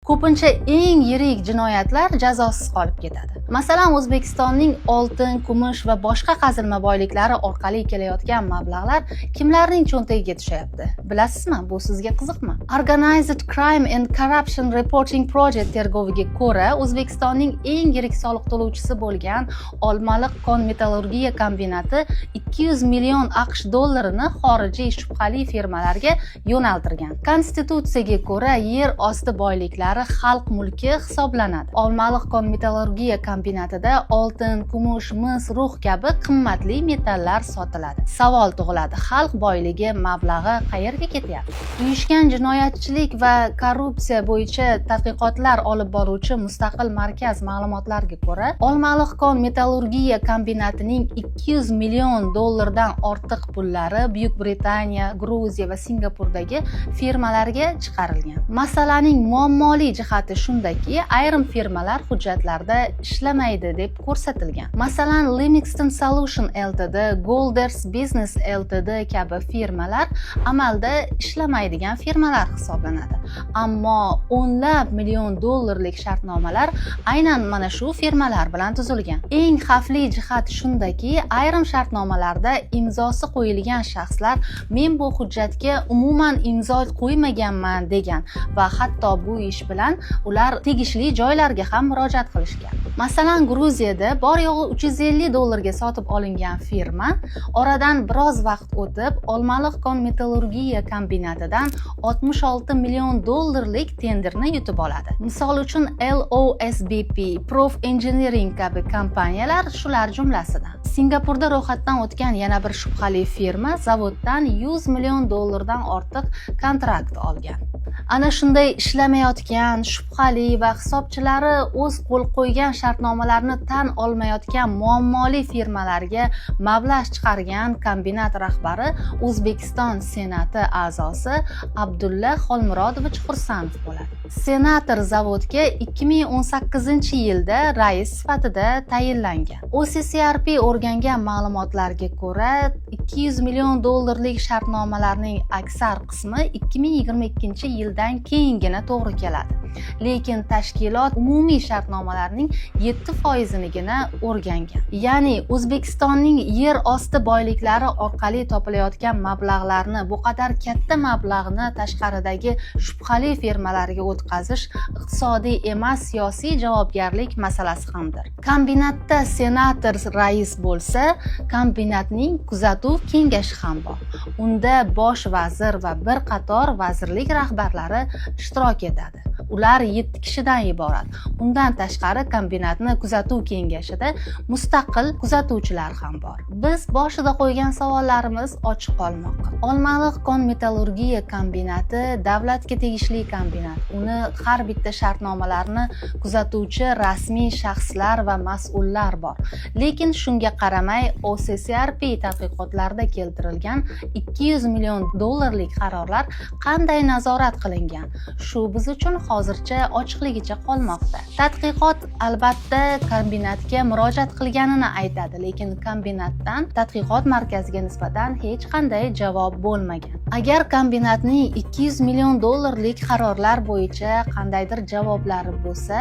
Ko'pincha eng yirik jinoyatlar jazosiz qolib ketadi. Masalan, O'zbekistonning oltin, kumush va boshqa qazilma boyliklari orqali kelayotgan mablag'lar kimlarning cho'ntagiga tushyapti, bilasizmi? Bu sizga qiziqmi? Organized Crime and Corruption Reporting Project tergoviga ko'ra, O'zbekistonning eng yirik soliq to'lovchisi bo'lgan Olmaliq kon metallurgiya kombinati 200 million AQSh dollarini xorijiy shubhali firmalarga yo'naltirgan. Konstitutsiyaga ko'ra, yer osti boyliklari xalq mulki hisoblanadi. Olmaliq kon metallurgiya kombinatida oltin, kumush, mis, rux kabi qimmatli metallar sotiladi. Savol tug'iladi: xalq boyligi mablag'i qayerga ketyapti? Uyushgan jinoyatchilik va korrupsiya bo'yicha tadqiqotlar olib boruvchi mustaqil markaz ma'lumotlariga ko'ra, Olmaliq kon metallurgiya kombinatining 200 million dollardan ortiq pullari Buyuk Britaniya, Gruziya va Singapurdagi firmalarga chiqarilgan. Masalaning muammoli jihati shundaki, ayrim firmalar hujjatlarda ishlamaydi deb ko'rsatilgan. Masalan, Livingston Solution Ltd, Golders Business Ltd kabi firmalar amalda ishlamaydigan firmalar hisoblanadi, ammo o'nlab million dollarlik shartnomalar aynan mana shu firmalar bilan tuzilgan. Eng xavfli jihat shundaki, ayrim shartnomalarda imzosi qo'yilgan shaxslar "Men bu hujjatga umuman imzo qo'ymaganman" degan va hatto bu ish bilan ular tegishli joylarga ham murojaat qilishgan. Masalan, Gruziyada bor yo'g'i 350 dollarga sotib olingan firma oradan biroz vaqt o'tib Olmaliq kon metallurgiya kombinatidan 66 million dollarlik tenderni yutib oladi. Misol uchun, LOSBP, Prof Engineering kabi kompaniyalar shular jumlasidan. Singapurda ro'yxatdan o'tgan yana bir shubhali firma zavoddan 100 million dollardan ortiq kontrakt olgan. Ana shunday ishlamayotgan, shubhali va hisobchilari o'z qo'l qo'ygan shartnomalarni tan olmayotgan muammoli firmalarga mablag' chiqargan kombinat rahbari O'zbekiston Senati a'zosi Abdulla Xolmurodovich Xursanov bo'ladi. Senator zavodga 2018 yilda rais sifatida tayinlangan. OCCRP o'rgangan ma'lumotlarga ko'ra, 200 million dollarlik shartnomalarning aksar qismi 2022 yildan keyingina to'g'ri keladi, lekin tashkilot umumiy shartnomalarning 7 foizinigina o'rgangan. Ya'ni O'zbekistonning yer osti boyliklari orqali topilayotgan mablag'larni, bu qadar katta mablag'ni tashqaridagi shubhali firmalarga o'tkazish iqtisodiy emas, siyosiy javobgarlik masalasi hamdir. Kombinatda senator rais bo'lsa, kombinatning kuzatuv kengashi ham bor. Unda bosh vazir va bir qator vazirlik rahbarlari ishtirok etadi. Ular 7 kishidan iborat. Undan tashqari, kombinatni kuzatuv kengashida mustaqil kuzatuvchilar ham bor. Biz boshida qo'ygan savollarimiz ochiq qolmoqda. Olmaliq kon metallurgiya kombinati davlatga tegishli kombinat. Uni har bitta shartnomalarni kuzatuvchi rasmiy shaxslar va mas'ullar bor, lekin shunga qaramay OCCRP tadqiqotlarida keltirilgan 200 million dollarlik qarorlar qanday nazorat qilingan, shu biz uchun hozircha ochiqligicha qolmoqda. Tadqiqot albatta kombinatga murojaat qilganini aytadi, lekin kombinatdan tadqiqot markaziga nisbatan hech qanday javob bo'lmagan. Agar kombinatning 200 million dollarlik qarorlar bo'yicha qandaydir javoblari bo'lsa,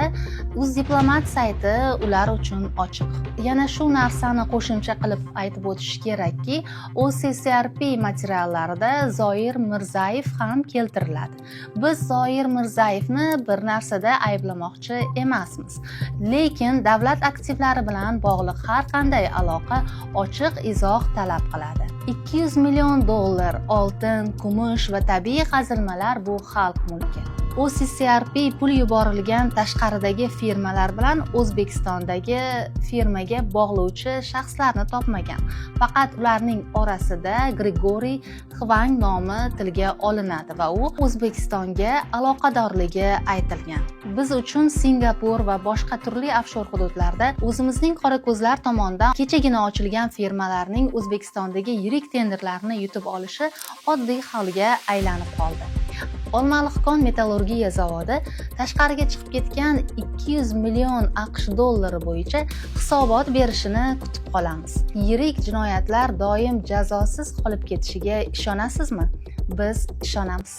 UzDiplomat sayti ular uchun ochiq. Yana shu narsani qo'shimcha qilib aytib o'tish kerakki, OCCRP materiallarida Zoir Mirzayev ham keltiriladi. Biz Zoir Mirzayevni bir narsada ayblamoqchi emasmiz, lekin davlat aktivlari bilan bog'liq har qanday aloqa ochiq izoh talab qiladi. 200 million dollar oltin, kumush va tabiiy qazilmalar bu xalq mulki. OCCRP pul yuborilgan tashqaridagi firmalar bilan O'zbekistondagi firmaga bog'lovchi shaxslarni topmagan. Faqat ularning orasida Grigoriy Xvang nomi tilga olinadi va u O'zbekistonga aloqadorligi aytilgan. Biz uchun Singapur va boshqa turli ofshor hududlarda o'zimizning qorako'zlar tomonidan kechagina ochilgan firmalarning O'zbekistondagi yirik tenderlarni yutib olishi oddiy holga aylanib qoldi. Olmaliq kon metallurgiya zavodi tashqariga chiqib ketgan 200 million AQSh dollari bo'yicha hisobot berishini kutib qolamiz. Yirik jinoyatlar doim jazosiz qolib ketishiga ishonasizmi? Biz ishonamiz.